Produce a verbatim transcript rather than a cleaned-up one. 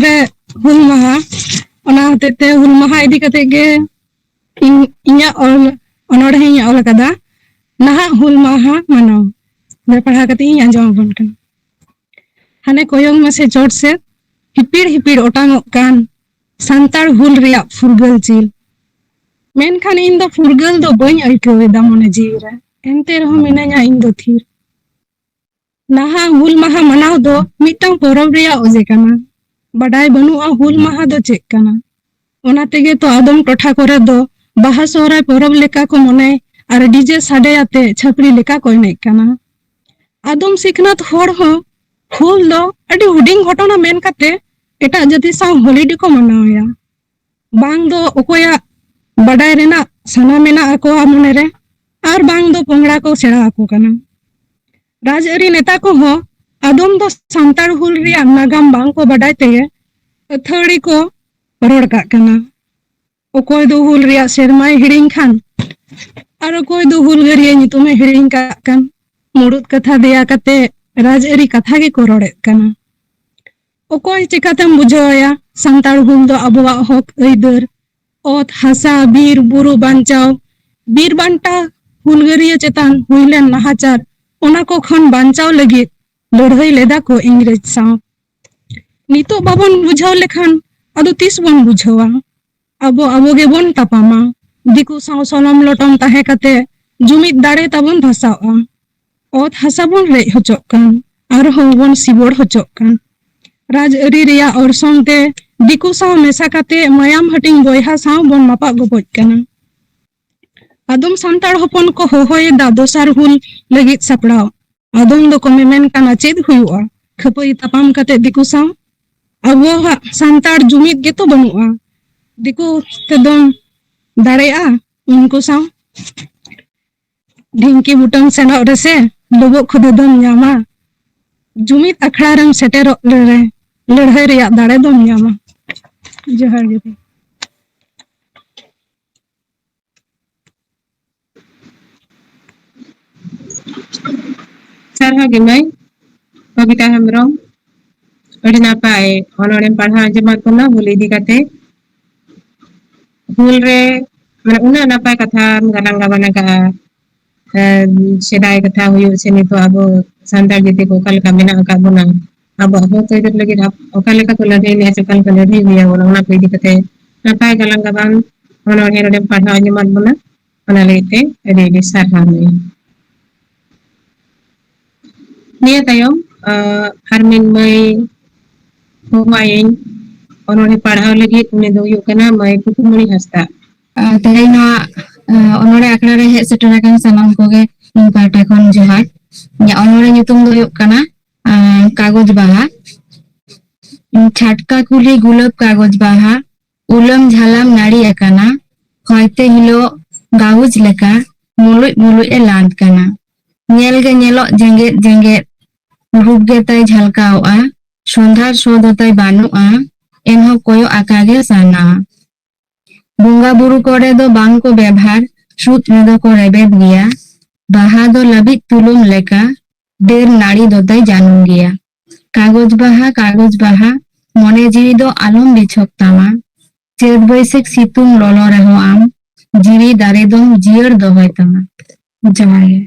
ᱨᱮ ᱦᱩᱞ ᱢᱟᱦᱟ, ᱚᱱᱟ ᱦᱚᱛᱮᱡ ᱛᱮ ᱦᱩᱞ ᱢᱟᱦᱟ ᱤᱫᱤ ᱠᱟᱛᱮ ᱜᱮ ᱤᱧ ᱤᱧᱟᱹᱜ ᱚᱞ ᱚᱱᱚᱬᱦᱮᱧ ᱚᱞ ᱟᱠᱟᱫᱟ, ᱱᱟᱦᱟᱜ ᱦᱩᱞ ᱢᱟᱦᱟ ᱢᱟᱱᱟᱣ᱾ ᱯᱟᱲᱦᱟᱣ ᱠᱟᱛᱮ ᱤᱧ ᱟᱸᱡᱚᱢ ᱟᱵᱚᱱ ᱠᱟᱱᱟ᱾ ᱦᱟᱱᱮ ᱠᱚᱭᱚᱜ ᱢᱮᱥᱮ ᱪᱚᱴ ᱥᱮᱫ, ᱦᱤᱯᱤᱲ ᱦᱤᱯᱤᱲ ᱚᱴᱟᱝᱚᱜ ᱠᱟᱱ ᱥᱟᱱᱛᱟᱲ ᱦᱩᱞ ᱨᱮᱭᱟᱜ ᱯᱷᱩᱨᱜᱟᱹᱞ ᱪᱤᱞ᱾ ᱢᱮᱱᱠᱷᱟᱱ ᱤᱧ ᱫᱚ ᱯᱷᱩᱨᱜᱟᱹᱞ ᱫᱚ ᱵᱟᱹᱧ ᱟᱹᱭᱠᱟᱹᱣ ᱮᱫᱟ ᱢᱚᱱᱮ ᱡᱤᱣᱤ ᱨᱮ᱾ ᱮᱱᱛᱮ ᱨᱮᱦᱚᱸ ᱢᱤᱱᱟᱹᱧᱟ ᱤᱧ ᱫᱚ ᱛᱷᱤᱨ᱾ ᱱᱟᱦᱟᱜ ᱦᱩᱞ ᱢᱟᱦᱟ ᱢᱟᱱᱟᱣ ᱫᱚ ᱢᱤᱫᱴᱟᱝ ᱯᱚᱨᱚᱵᱽ ᱨᱮᱭᱟᱜ ᱚᱡᱮ ᱠᱟᱱᱟ᱾ ᱵᱟᱰᱟᱭ ᱵᱟᱹᱱᱩᱜᱼᱟ ᱦᱩᱞ ᱢᱟᱦᱟ ᱫᱚ ᱪᱮᱫ ᱠᱟᱱᱟ᱾ ᱚᱱᱟ ᱛᱮᱜᱮ ᱛᱚ ᱟᱫᱚᱢ ᱴᱚᱴᱷᱟ ᱠᱚᱨᱮ ᱫᱚ ᱵᱟᱦᱟ ᱥᱚᱦᱨᱟᱭ ᱯᱚᱨᱚᱵᱽ ᱞᱮᱠᱟ ᱠᱚ ᱢᱚᱱᱮ ᱟᱨ ᱰᱤᱡᱮ ᱥᱟᱰᱮ ᱟᱛᱮ ᱪᱷᱟᱹᱯᱨᱤ ᱞᱮᱠᱟ ᱠᱚ ᱮᱱᱮᱡ ᱠᱟᱱᱟ᱾ ᱟᱫᱚᱢ ᱥᱤᱠᱷᱱᱟᱹᱛ ᱦᱚᱲ ᱦᱚᱸ ᱦᱩᱞ ᱫᱚ ᱟᱹᱰᱤ ᱦᱩᱰᱤᱧ ᱜᱷᱚᱴᱚᱱᱟ ᱢᱮᱱ ᱠᱟᱛᱮ ᱮᱴᱟᱜ ᱡᱟᱹᱛᱤ ᱥᱟᱶ ᱦᱚᱞᱤᱰᱮ ᱠᱚ ᱢᱟᱱᱟᱣ ᱮᱭᱟ᱾ ᱵᱟᱝ ᱫᱚ ᱚᱠᱚᱭᱟᱜ ᱵᱟᱰᱟᱭ ᱨᱮᱱᱟᱜ ᱥᱟᱱᱟ ᱢᱮᱱᱟᱜ ᱟᱠᱚᱣᱟ ᱢᱚᱱᱮᱨᱮ, ᱟᱨ ᱵᱟᱝ ᱫᱚ ᱯᱚᱝᱲᱟ ᱠᱚ ᱥᱮᱬᱟ ᱟᱠᱚ ᱠᱟᱱᱟ᱾ ᱨᱟᱡᱽᱟᱹᱨᱤ ᱱᱮᱛᱟ ᱠᱚᱦᱚᱸ ᱟᱫᱚᱢ ᱫᱚ ᱥᱟᱱᱛᱟᱲ ᱦᱩᱞ ᱨᱮᱭᱟᱜ ᱱᱟᱜᱟᱢ ᱵᱟᱝ ᱠᱚ ᱵᱟᱰᱟᱭ ᱛᱮᱜᱮ ᱟᱹᱛᱷᱟᱹᱲᱤ ᱠᱚ ᱨᱚᱲ ᱠᱟᱜ ᱠᱟᱱᱟ᱾ ᱚᱠᱚᱭ ᱫᱚ ᱦᱩᱞ ᱨᱮᱭᱟᱜ ᱥᱮᱨᱢᱟᱭ ᱦᱤᱲᱤᱧ ᱠᱷᱟᱱ, ᱟᱨ ᱚᱠᱚᱭ ᱫᱚ ᱦᱩᱞᱜᱟᱹᱨᱤᱭᱟᱹ ᱧᱩᱛᱩᱢᱮ ᱦᱤᱲᱤᱧ ᱠᱟᱜ ᱠᱟᱱ᱾ ᱢᱩᱲᱩᱫ ᱠᱟᱛᱷᱟ ᱫᱮᱭᱟ ᱠᱟᱛᱮ ᱨᱟᱡᱽᱟᱹᱨᱤ ᱠᱟᱛᱷᱟ ᱜᱮᱠᱚ ᱨᱚᱲᱮᱫ ᱠᱟᱱᱟ᱾ ᱚᱠᱚᱭ ᱪᱤᱠᱟᱛᱮᱢ ᱵᱩᱡᱷᱟᱹᱣ ᱟᱭᱟ ᱥᱟᱱᱛᱟᱲ ᱦᱩᱞ ᱫᱚ ᱟᱵᱚᱣᱟᱜ ᱦᱚᱠ ᱟᱹᱭᱫᱟᱹᱨ, ᱚᱛ, ᱦᱟᱥᱟ, ᱵᱤᱨ, ᱵᱩᱨᱩ ᱵᱟᱧᱪᱟᱣ, ᱵᱤᱨ ᱵᱟᱱᱴᱟ ᱦᱩᱞᱜᱟᱹᱨᱤᱭᱟᱹ ᱪᱮᱛᱟᱱ ᱦᱩᱭ ᱞᱮᱱ ᱱᱟᱦᱟᱪᱟᱨ, ᱚᱱᱟ ᱠᱚ ᱠᱷᱚᱱ ᱵᱟᱧᱪᱟᱣ ᱞᱟᱹᱜᱤᱫ ᱞᱟᱹᱲᱦᱟᱹᱭ ᱞᱮᱫᱟ ᱠᱚ ᱤᱝᱨᱮᱡᱽ ᱥᱟᱶ᱾ ᱱᱤᱛᱚᱜ ᱵᱟᱵᱚᱱ ᱵᱩᱡᱷᱟᱹᱣ ᱞᱮᱠᱷᱟᱱ ᱟᱫᱚ ᱛᱤᱥ ᱵᱚᱱ ᱵᱩᱡᱷᱟᱹᱣᱟ? ᱟᱵᱚ ᱟᱵᱚ ᱜᱮᱵᱚᱱ ᱛᱟᱯᱟᱢᱟ᱾ ᱫᱤᱠᱩ ᱥᱟᱶ ᱥᱚᱞᱚᱢ ᱞᱚᱴᱚᱢ ᱛᱟᱦᱮᱸ ᱠᱟᱛᱮ ᱡᱩᱢᱤᱫ ᱫᱟᱲᱮ ᱛᱟᱵᱚᱱ ᱫᱷᱟᱥᱟᱣᱼᱟ᱾ ᱚᱛ ᱦᱟᱥᱟ ᱵᱚᱱ ᱨᱮᱡ ᱦᱚᱪᱚᱜ ᱠᱟᱱ, ᱟᱨᱦᱚᱸ ᱵᱚᱱ ᱥᱤᱵᱚᱲ ᱦᱚᱪᱚᱜ ᱠᱟᱱ᱾ ᱨᱟᱡᱽᱟᱹᱨᱤ ᱨᱮᱭᱟᱜ ᱚᱨᱥᱚᱝ ᱛᱮ ᱫᱤᱠᱩ ᱥᱟᱶ ᱢᱮᱥᱟ ᱠᱟᱛᱮ ᱢᱟᱭᱟᱢ ᱦᱟᱹᱴᱤᱧ ᱵᱚᱭᱦᱟ ᱥᱟᱶ ᱵᱚᱱ ᱢᱟᱯᱟᱜ ᱜᱚᱯᱚᱡ ᱠᱟᱱᱟ᱾ ᱟᱫᱚᱢ ᱥᱟᱱᱛᱟᱲ ᱦᱚᱯᱚᱱ ᱠᱚ ᱦᱚᱦᱚᱭᱮᱫᱟ ᱫᱚᱥᱟᱨ ᱦᱩᱞ ᱞᱟᱹᱜᱤᱫ ᱥᱟᱯᱲᱟᱣ᱾ ᱟᱫᱚᱢ ᱫᱚᱠᱚ ᱢᱮᱢᱮᱱ ᱠᱟᱱᱟ, ᱪᱮᱫ ᱦᱩᱭᱩᱜᱼᱟ ᱠᱷᱟᱹᱯᱟᱹᱨᱤ ᱛᱟᱯᱟᱢ ᱠᱟᱛᱮ ᱫᱤᱠᱩ ᱥᱟᱶ? ᱟᱵᱚᱣᱟᱜ ᱥᱟᱱᱛᱟᱲ ᱡᱩᱢᱤᱫ ᱜᱮᱛᱚ ᱵᱟᱹᱱᱩᱜᱼᱟ᱾ ᱫᱤᱠᱩ ᱛᱮᱫᱚᱢ ᱫᱟᱲᱮᱭᱟᱜᱼᱟ ᱩᱱᱠᱩ ᱥᱟᱶ? ᱰᱷᱤᱝᱠᱤ ᱵᱩᱴᱟᱹᱢ ᱥᱮᱱᱚᱜ ᱨᱮᱥᱮ ᱞᱩᱵᱩᱜ ᱠᱷᱩᱫᱟᱹ ᱫᱚᱢ ᱧᱟᱢᱟ᱾ ᱡᱩᱢᱤᱫ ᱟᱠᱷᱲᱟ ᱨᱮᱢ ᱥᱮᱴᱮᱨᱚᱜ ᱨᱮ ᱞᱟᱹᱲᱦᱟᱹᱭ ᱨᱮᱭᱟᱜ ᱫᱟᱲᱮ ᱫᱚᱢ ᱧᱟᱢᱟ᱾ ᱡᱚᱦᱟᱨ ᱜᱮ᱾ ᱥᱟᱨᱦᱟᱣ ᱜᱮ ᱢᱟᱹᱭ ᱵᱚᱵᱤᱛᱟ ᱦᱮᱢᱵᱨᱚᱢ᱾ ᱟᱹᱰᱤ ᱱᱟᱯᱟᱭ ᱚᱱᱚᱬᱦᱮᱢ ᱯᱟᱲᱦᱟᱣ ᱟᱸᱡᱚᱢᱟᱫ ᱵᱚᱱᱟ ᱦᱩᱞ ᱤᱫᱤ ᱠᱟᱛᱮ᱾ ᱦᱩᱞ ᱨᱮ ᱢᱟᱱᱮ ᱩᱱᱟᱹᱜ ᱱᱟᱯᱟᱭ ᱠᱟᱛᱷᱟᱢ ᱜᱟᱞᱟᱝ ᱜᱟᱵᱟᱱ ᱟᱠᱟᱫᱼᱟ᱾ ᱮᱸ, ᱥᱮᱫᱟᱭ ᱠᱟᱛᱷᱟ ᱦᱩᱭᱩᱜ ᱥᱮ ᱱᱤᱛᱚᱜ ᱟᱵᱚ ᱥᱟᱱᱛᱟᱲ ᱡᱟᱹᱛᱤ ᱠᱚ ᱚᱠᱟ ᱞᱮᱠᱟ ᱢᱮᱱᱟᱜ ᱟᱠᱟᱫ ᱵᱚᱱᱟ, ᱟᱵᱚᱣᱟᱜ ᱦᱚᱠ ᱟᱹᱭᱫᱟᱹᱨ ᱞᱟᱹᱜᱤᱫ ᱟᱵ-, ᱚᱠᱟ ᱞᱮᱠᱟ ᱠᱚ ᱞᱟᱹᱲᱦᱟᱹᱭ ᱞᱮᱫᱼᱟ ᱥᱮ ᱚᱠᱟ ᱞᱮᱠᱟ ᱞᱟᱹᱲᱦᱟᱹᱭ ᱦᱩᱭ ᱟᱵᱚᱱᱟ, ᱚᱱᱟ ᱠᱚ ᱤᱫᱤ ᱠᱟᱛᱮ ᱱᱟᱯᱟᱭ ᱜᱟᱞᱟᱝ ᱜᱟᱵᱟᱱ ᱚᱱᱚᱬᱦᱮ ᱱᱚᱰᱮᱢ ᱯᱟᱲᱦᱟᱣ ᱟᱸᱡᱚᱢᱟᱫ ᱵᱚᱱᱟ᱾ ᱚᱱᱟ ᱞᱟᱹᱜᱤᱫ ᱛᱮ ᱟᱹᱰᱤ ᱟᱹᱰᱤ ᱥᱟᱨᱦᱟᱣ ᱢᱟᱹᱭ᱾ ᱱᱤᱭᱟᱹ ᱛᱟᱭᱚᱢ, ᱟᱸ, ᱟᱨ ᱢᱤᱫ ᱢᱟᱹᱭ ᱦᱚᱦᱚᱣᱟᱭᱟᱹᱧ ᱚᱱᱚᱬᱦᱮ ᱯᱟᱲᱦᱟᱣ ᱞᱟᱹᱜᱤᱫ, ᱩᱱᱤ ᱫᱚ ᱦᱩᱭᱩᱜ ᱠᱟᱱᱟ ᱢᱟᱹᱭ ᱯᱩᱛᱩᱞᱢᱚᱬᱤ ᱦᱟᱸᱥᱫᱟ᱾ ᱟᱨ ᱛᱮᱦᱮᱧ ᱱᱚᱣᱟ, ᱟᱸ, ᱚᱱᱚᱬᱦᱮ ᱟᱠᱷᱲᱟ ᱨᱮ ᱦᱮᱡ ᱥᱮᱴᱮᱨ ᱟᱠᱟᱱ ᱥᱟᱱᱟᱢ ᱠᱚᱜᱮ ᱤᱧ ᱯᱟᱦᱴᱟ ᱠᱷᱚᱱ ᱡᱚᱦᱟᱨ᱾ ᱤᱧᱟᱹᱜ ᱚᱱᱚᱬᱦᱮ ᱧᱩᱛᱩᱢ ᱫᱚ ᱦᱩᱭᱩᱜ ᱠᱟᱱᱟ, ᱟᱸ, ᱠᱟᱜᱚᱡᱽ ᱵᱟᱦᱟ᱾ ᱪᱷᱟᱴᱠᱟ ᱠᱩᱞᱦᱤ ᱜᱩᱞᱟᱹᱵ ᱠᱟᱜᱚᱡᱽ ᱵᱟᱦᱟ, ᱩᱞᱟᱹᱢ ᱡᱷᱟᱞᱟᱢ ᱱᱟᱹᱲᱤ ᱟᱠᱟᱱᱟ, ᱦᱚᱭᱛᱮ ᱦᱤᱞᱳᱜ ᱜᱟᱦᱩᱡ ᱞᱮᱠᱟ ᱢᱩᱞᱩᱡ ᱢᱩᱞᱩᱡ ᱮ ᱞᱟᱸᱫ ᱠᱟᱱᱟ᱾ ᱧᱮᱞ ᱜᱮ ᱧᱮᱞᱚᱜ ᱡᱮᱜᱮᱫ ᱡᱮᱜᱮᱫ, ᱨᱩᱯ ᱜᱮ ᱛᱟᱭ ᱡᱷᱟᱞᱠᱟᱣᱚᱜᱼᱟ, ᱥᱚᱸᱫᱷᱟᱲ ᱥᱚ ᱫᱚ ᱛᱟᱭ ᱵᱟᱹᱱᱩᱜᱼᱟ, ᱮᱱᱦᱚᱸ ᱠᱚᱭᱚᱜ ᱟᱠᱟ ᱜᱮ ᱥᱟᱱᱟᱣᱟ᱾ ᱵᱚᱸᱜᱟ ᱵᱩᱨᱩ ᱠᱚᱨᱮ ᱫᱚ ᱵᱟᱝ ᱠᱚ ᱵᱮᱵᱷᱟᱨ, ᱥᱩᱫ ᱨᱮᱫᱚ ᱠᱚ ᱨᱮᱵᱮᱫ ᱜᱮᱭᱟ᱾ ᱵᱟᱦᱟ ᱫᱚ ᱞᱟᱹᱵᱤᱫ ᱛᱩᱞᱟᱹᱢ ᱞᱮᱠᱟ, ᱰᱟᱹᱨ ᱱᱟᱹᱲᱤ ᱫᱚ ᱛᱟᱭ ᱡᱟᱹᱱᱩᱢ ᱜᱮᱭᱟ᱾ ᱠᱟᱜᱚᱡᱽ ᱵᱟᱦᱟ, ᱠᱟᱜᱚᱡᱽ ᱵᱟᱦᱟ, ᱢᱚᱱᱮ ᱡᱤᱣᱤ ᱫᱚ ᱟᱞᱚᱢ ᱵᱤᱪᱷᱚᱠ ᱛᱟᱢᱟ᱾ ᱪᱟᱹᱛ ᱵᱟᱹᱭᱥᱟᱹᱠᱷ ᱥᱤᱛᱩᱝ ᱞᱚᱞᱚ ᱨᱮᱦᱚᱸ ᱟᱢ, ᱡᱤᱣᱤ ᱫᱟᱨᱮ ᱫᱚᱢ ᱡᱤᱭᱟᱹᱲ ᱫᱚᱦᱚᱭ ᱛᱟᱢᱟ᱾ ᱡᱚᱦᱟᱨ ᱜᱮ᱾